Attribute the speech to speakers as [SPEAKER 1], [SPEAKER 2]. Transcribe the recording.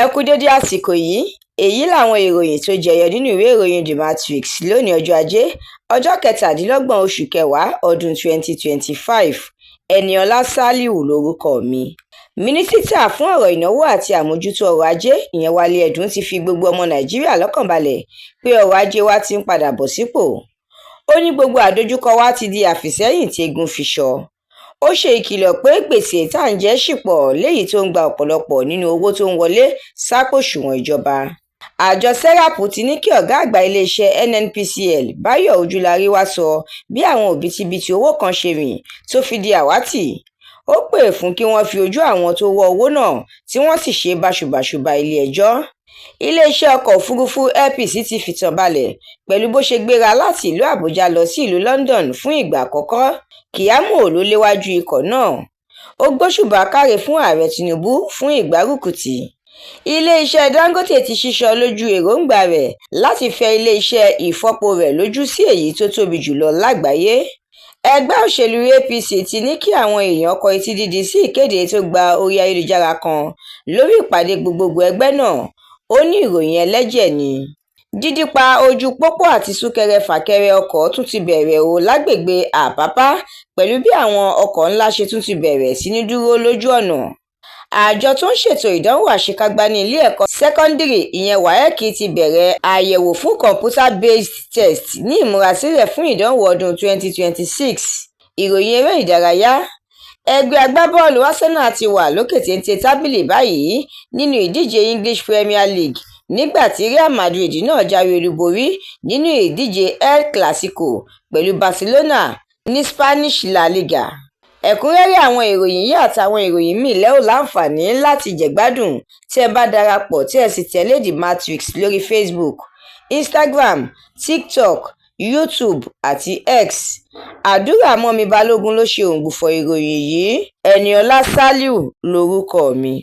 [SPEAKER 1] Ẹ kú dédé àsìkò yìí. Èyí làwọn ìròyìn tó jẹyọ nínú ìwé ìròyìn The Matrix lónìí, ọjọ́ Ajé, ọjọ́ 27 oṣù kẹwàá ọdún 2025. Eniola Saliu lorúkọ mi. Mínísítà fún ọ̀rọ̀ ìnáwó àti àmójútó ọrọ̀ ajé, ìyẹn Wálé Ẹdùn, ti fi gbogbo ọmọ Nàìjíríà lọ́kàn balẹ̀ pé ọrọ̀ ajé wa ti ń padà bọ̀ sípò. Ó ní gbogbo àdojúkọ wa ti di àfìsẹ́yìn téégún fiṣọ. Ó ṣe ìkìlọ̀ pé gbèsè tá à ń jẹ ṣì pọ̀, léyìí tó ń gba ọ̀pọ̀lọpọ̀ nínú owó tó ń wọlé sápò òṣùwọ̀n ìjọba. Àjọ SERAP ti ní kí ọ̀gá àgbà iléeṣẹ́ NNPCL, Báyọ̀ Ojúlárí, wàá sọ bí àwọn òbítíbitì owó kan ṣe rìn tó fi di àwátì. Ó pè fún kí wọ́n fi ojú àwọn tó wọ́ owó náà tí wọ́n sì ṣe báṣubàṣu bá ilé-ẹjọ́. Iléeṣẹ́ ọkọ̀ òfurufú Air Peace ti fìtàn balẹ̀ pẹ̀lú bó ṣe gbéra láti ìlú Àbújá lọ sí ìlú London fún ìgbà àkọ́kọ́. Keyamo ló léwájú ikọ̀ náà. Ó gbóṣùbà káre fún Ààrẹ Tinubu fún ìgbárùkùtì. Iléeṣẹ́ Dangote ti sísọ lójú èròǹgbà rẹ̀ láti fẹ iléeṣẹ́ ìfọpo rẹ̀ lójú sí èyí tó tóbi jù lọ lágbàáyé. Ẹgbẹ́ òṣèlú APC ti ní kí àwọn èèyàn kọ etí dídi sí ìkéde tó gba orí ayélujára kan lórí ìpàdé gbogboògbò ẹgbẹ́ náà. Ó ní ìròyìn ẹlẹ́jẹ̀ ni. Dídípa ojú pópó àti súnkẹrẹ-fàkẹrẹ ọkọ̀ tún ti bẹ̀rẹ̀ o lágbègbè Àpápá pẹ̀lú bí àwọn ọkọ̀ ńlá ṣe tún ti bẹ̀rẹ̀ sí ní dúró lójú ọ̀nà. Àjọ tó ń ṣètò ìdánwò àṣekágbá ní ilé ẹ̀kọ́ sẹ́kọ́ńdírì, ìyẹn WAEC, ti bẹ̀rẹ̀ àyẹ̀wò fún computer based test ní ìmúrasílẹ̀ fún ìdánwò ọdún 2026. Ìròyìn eré ìdárayá. Ẹgbẹ́ agbábọ́ọ̀lù Arsenal ti wà lókè téńté tábìlì báyìí nínú ìdíje English Premier League nígbà tí Real Madrid náà jáwé olúborí nínú ìdíje El Clasico pẹ̀lú Barcelona ní Spanish La Liga. Ẹ̀kúnrẹ́rẹ́ àwọn ìròyìn yìí àtàwọn ìròyìn míì lẹ́ ó láǹfààní láti jẹ̀gbádùn tí ẹ bá darapọ̀ tí ẹ sì tẹ̀lé The Matrix lórí Facebook, Instagram, TikTok, YouTube àti X. Àdúrà mọ́mi Balógun ló ṣe òǹgbùfọ̀ ìròyìn yìí. Eniola Saliu lorúkọ mi.